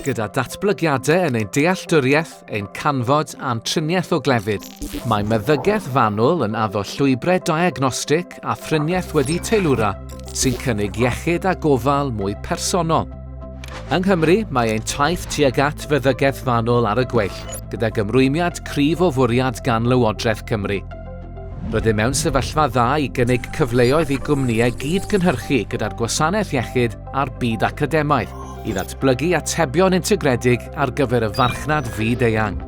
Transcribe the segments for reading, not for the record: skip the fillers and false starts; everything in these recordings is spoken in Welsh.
Gyda datblygiadau yn ein dealltwriaeth, ein canfod a'n triniaeth o glefyd, mae meddygaeth fanwl yn addo llwybrau diagnostig a thriniaeth wedi teilwra sy'n cynnig iechyd a gofal mwy personol. Yng Nghymru, mae ein taith tuag at feddygaeth fanwl ar y gweill, gydag ymrwymiad cryf o fwriad gan Lywodraeth Cymru. Rydym mewn sefyllfa dda i gynnig cyfleoedd i gwmnïau gyd-gynhyrchu gyda'r gwasanaeth iechyd a'r byd academaidd i ddatblygu atebion integredig ar gyfer y farchnad fyd-eang.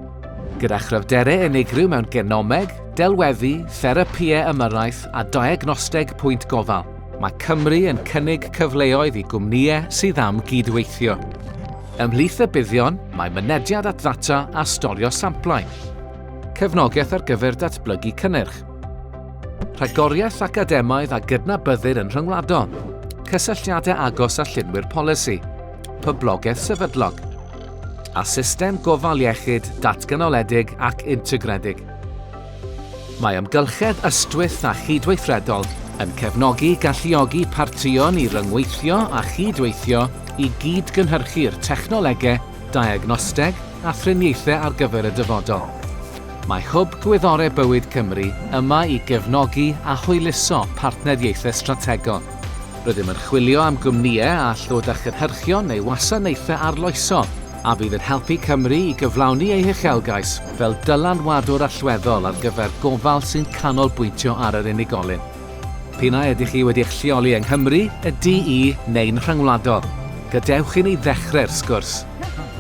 Gyda chryfderau unigryw mewn genomeg, delweddu, therapïau ymyrraeth a diagnosteg pwynt gofal, mae Cymru yn cynnig cyfleoedd i gwmnïau sydd am gydweithio. Ymhlith y buddion mae mynediad at ddata a storio samplau, Cefnogaeth ar gyfer datblygu cynnyrch. Rhagoriaeth academaidd a gydnabyddir yn rhyngwladol. Cysylltiadau agos â llunwyr polisi. Poblogaeth sefydlog. A system gofal iechyd datganoledig ac integredig. Mae amgylchedd ystwyth a chydweithredol yn cefnogi galluogi partïon i ryngweithio a chydweithio i gyd-gynhyrchu'r technolegau diagnosteg a thriniaethau ar gyfer y dyfodol. Mae Hwb Gwyddorau Bywyd Cymru yma i gefnogi a hwyluso partneriaethau strategol. Rydym yn chwilio am gwmnïau a all ddod â chynhyrchion neu wasanaethau arloesol a fydd yn helpu Cymru i gyflawni ei huchelgais fel dylanwadwr allweddol ar gyfer gofal sy'n canolbwyntio ar yr unigolyn. P'un ai ydych chi wedi eich lleoli yng Nghymru, y DE neu'n rhyngwladol, gadewch i ni ddechrau'r sgwrs.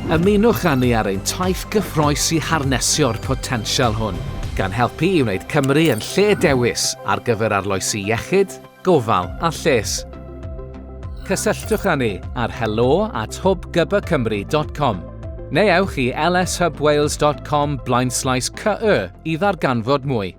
Ymunwch â ni ar ein taith gyffrous i harnesio'r potensial hwn, gan helpu i wneud Cymru yn lle dewis ar gyfer arloesi iechyd, gofal a lles. Cysylltwch â ni ar helo@hwbgbcymru.com neu ewch i lshubwales.com blaenslaes cy i ddarganfod mwy.